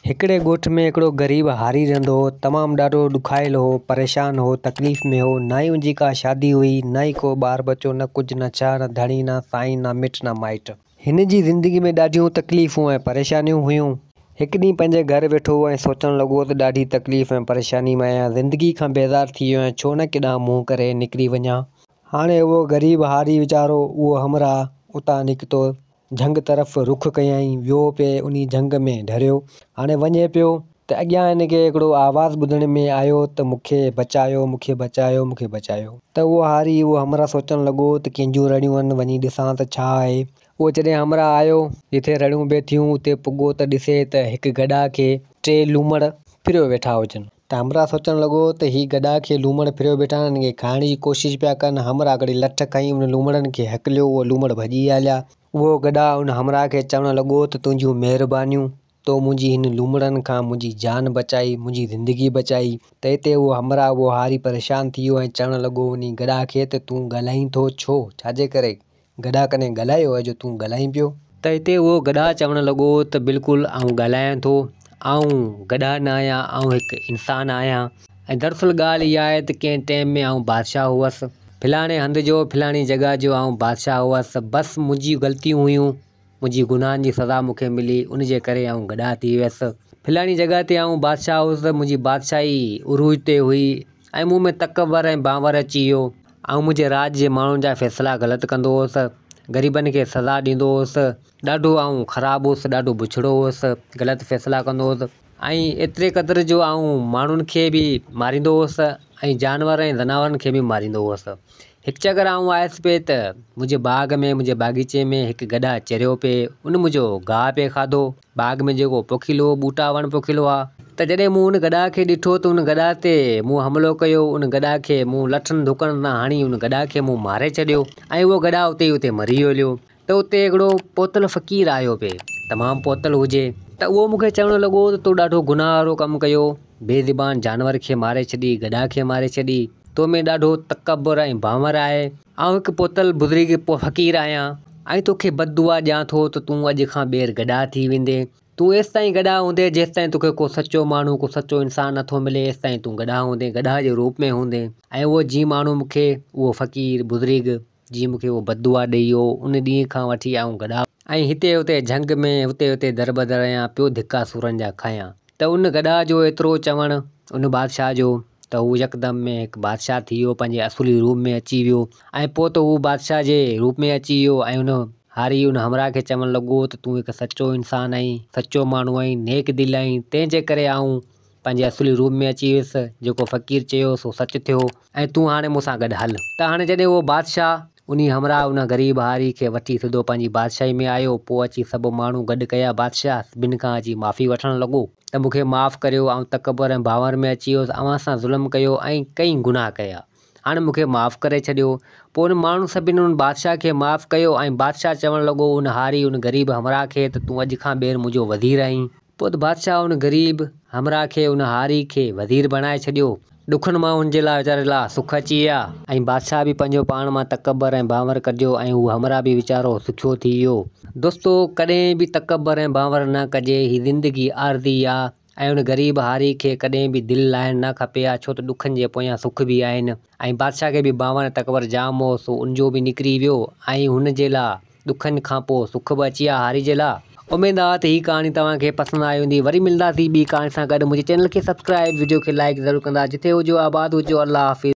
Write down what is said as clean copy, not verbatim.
هڪڙي ڳوٺ ۾ هڪڙو غريب هاري رهندو هو. تمام ڏاڍو ڏکايل هو، پريشان هو، تڪليف ۾ هو. نه ئي ان جي ڪا شادي هئي، نه ئي ڪو ٻار ٻچو، نه ڪجهه نه ڇا، نه ڌڻي نه سائين، نه مٽ نه مائٽ. هن جي زندگي ۾ ڏاڍيون تڪليفون ۽ پريشانيون هيون. هڪ ڏينهن پنهنجي گهر ويٺو هو ۽ سوچڻ لڳو ته ڏاڍي تڪليف ۽ پريشاني ۾ آهيان، زندگي کان بيزار ٿي ويو آهيان، ڇو نه ڪيڏانهن منهن ڪري نڪري وڃان. هاڻي اهو غريب هاري ويچارو اهو همراهه اتان نڪتو جهنگ طرف رخ ڪيائين، ويو پئي انهي جهنگ ۾ ڍريو. هاڻي وڃي پيو ته اڳيان هن کي هڪڙو آواز ٻڌڻ ۾ آيو ته مون کي بچايو، مون کي بچايو، مون کي بچايو. ته اهو هاري اهو همراهه سوچڻ لڳو ته ڪنهن جون رڙيون آهن، وڃي ڏسان ته ڇا آهي. اهو جڏهن همراهه آيو، جتي رڙيون پئي ٿيون، اتي پڳو ته ڏسي ته هڪ گڏاهه کي ٽي لومڙ ڦريو ويٺا هجن. ته همراهه سوچڻ لڳو ته هي گڏاهه کي لومڙ ڦريو بيٺا آهن، هنن کي کائڻ جي ڪوشش پيا ڪن. همراهه هڪڙي لٺ کنئي، ان لومڙن کي هڪليو، اهي لومڙ ڀڄي هليا. اهو گڏاهه ان همراهه کي چوڻ لڳو ته تنهنجون مهربانيون، تو منهنجي هن لومڙن کان منهنجي جان بچائي، منهنجي زندگي بچائي. ته اتي اهو همراهه اهو هاري پريشان ٿي ويو ۽ چوڻ لڳو انهي گڏاهه کي ته تون ڳالهائين ٿو ڇو؟ ڇاجي ڪري؟ گڏاهه ڪڏهن ڳالهايو آهي جو تون ڳالهائين پيو؟ ته هتي اهو گڏاهه چوڻ لڳو ته بلڪل آئون ڳالهايان ٿو، آئون گڏاهه نه آهيان، آئون هڪ انسان آهيان ۽ دراصل ڳالهه اها آهي ته ڪنهن ٽيم ۾ آئون بادشاهه هئس، فلاڻي هنڌ جو، فلاڻي جڳهه جو آئون بادشاهه هئس، بس منهنجيون غلطيون هيون، منهنجي گناهن جي سزا مون کي ملي، ان جي ڪري آئون گڏاهه ٿي ويس. فلاڻي جڳهه تي آئون بادشاهه هئس، منهنجي بادشاهي عروج تي هئي ۽ مون ۾ تڪبر ۽ بانور اچي ويو. آئون منهنجي راڄ جي ماڻهن جا فيصلا غلط ڪندو هوس، غريبن کي سزا ڏيندو هوس، ڏاڍو آئون خراب هوس، ڏاڍو بڇڙو هوس، غلط فيصلا ڪندو هوس ۽ ايتري قدر جو آئون ماڻهن کي به ماريندو هوس ۽ جانور ۽ زناورن کي به ماريندو هوس. هڪ چڪر آئون آيس پئي ته منهنجي باغ ۾ منهنجي باغيچي ۾ هڪ گڏهه چريو پئي، ان منهنجو گاهه پئي کاڌو. باغ ۾ جيڪو پوکيل هو، ٻوٽا وڻ پوکيل هئا ته جڏهن مون ان گڏهه کي ڏٺو ته ان گڏهه تي مون حملو ڪيو، ان گڏهه کي مون لٺن ڌڪن سان هڻي ان گڏهه کي مون ماري ڇڏيو ۽ اهو گڏهه اتي ئي اتي مري ويو هليو ته اتي هڪڙو پوتل فقير آيو پئي، تمام پوتل هجي ته اهو مون کي چوڻ لڳو ته تو ڏاڍو گناهه وارو ڪم ڪيو، بي زبان جانور کي ماري ڇڏي، گڏهه کي ماري ڇڏي، تو ۾ ڏاڍو تڪبر ۽ بانور آهي. آئون هڪ پوتل بزرگ فقير آهيان ۽ توکي بد دعا ڏيان ٿو ته تون اڄ کان ٻيهر گڏاهه ٿي ويندين. تون ايستائين گڏاهه هوندين جيستائين توکي ڪو سچو ماڻهو، ڪو سچو انسان نٿو ملي، ايستائين تون گڏاهه هوندين، گڏاهه جي روپ ۾ هوندين. ۽ اهو جنهن ماڻهو مون کي، اهو فقير بزرگ، جنهن مون کي اهو بد دعا ڏئي ويو، ان ڏينهن کان وٺي آئون گڏاهه ۽ هتي هتي جهنگ ۾ هتي هتي دربدر آهيان، پيو ڌڪا سورن جا کايان. ته ان گڏاهه جو ايترو چوڻ ان بادشاهه جو ته هو يڪدم ۾ هڪ بادشاهه ٿي ويو پنهنجي اصلي روپ ۾ اچي ويو ۽ پوء ته هو بادشاهه جي روپ ۾ اچي ويو ۽ ان هاري ان همراهه کي چوڻ لڳو ته تون هڪ سچو انسان آهين سچو ماڻهو آهين نيڪ دل آهين تنهن جي ڪري آئون پنهنجي اصلي روپ ۾ اچي ويس جيڪو فقير چيو سو سچ ٿيو ۽ تون هاڻي مون سان گڏ هل ته هاڻي جڏهن اهو بادشاهه انهي همراهه ان غريب هاري کي وٺي سڌو پنهنجي بادشاهي ۾ آيو. پوء اچي سڀ ماڻهو گڏ ڪيا. بادشاهه سڀن کان اچي معافي وٺڻ لڳو ته مون کي معاف ڪريو، آئون تڪبر ۽ ڀانور ۾ اچي ويس، اوهان سان ظلم ڪيو ۽ ڪئين گناهه ڪيا. هاڻي مون کي معاف ڪري ڇڏيو. پوء انهن ماڻهن سڀني ان بادشاهه کي معاف ڪيو ۽ بادشاهه چوڻ لڳو ان هاري، ان غريب همراهه کي ته تون اڄ کان ٻيهر منهنجو وزير آهين. پوء ته بادشاهه ان غريب همراهه کي ان هاري کي وزير بڻائي ڇڏيو. ڏکن مان هن جي لاء ويچاري لاء سک اچي ويا ۽ بادشاهه به پنهنجو پاڻ مان تڪبر ۽ بانور ڪڍيو ۽ هو همراهه به ويچارو سکيو ٿي ويو. دوستو ڪڏهن به تڪبر ۽ بانور نه ڪجي هي زندگي عارضي آ ۽ ان غريب هاري کي ڪڏهن به دل لاهڻ نه کپي آ ڇو ته ڏکن جي پويان سک به آهن ۽ بادشاهه کي به بانور ۽ تڪبر جام هو سو ان جو به نڪري ويو ۽ هن جي لاء ڏکن کان پوء سک به اچي آ هاري جي لا. اميد آ ته هي ڪهاڻي توهان کي پسند آئي هوندي وري ملنداسين ٻي ڪهاڻي سان گڏ منهنجي چينل کي سبسڪرائب وڊيو کي لائيڪ ضرور ڪندا جتي هجو آباد هجو الله حافظ.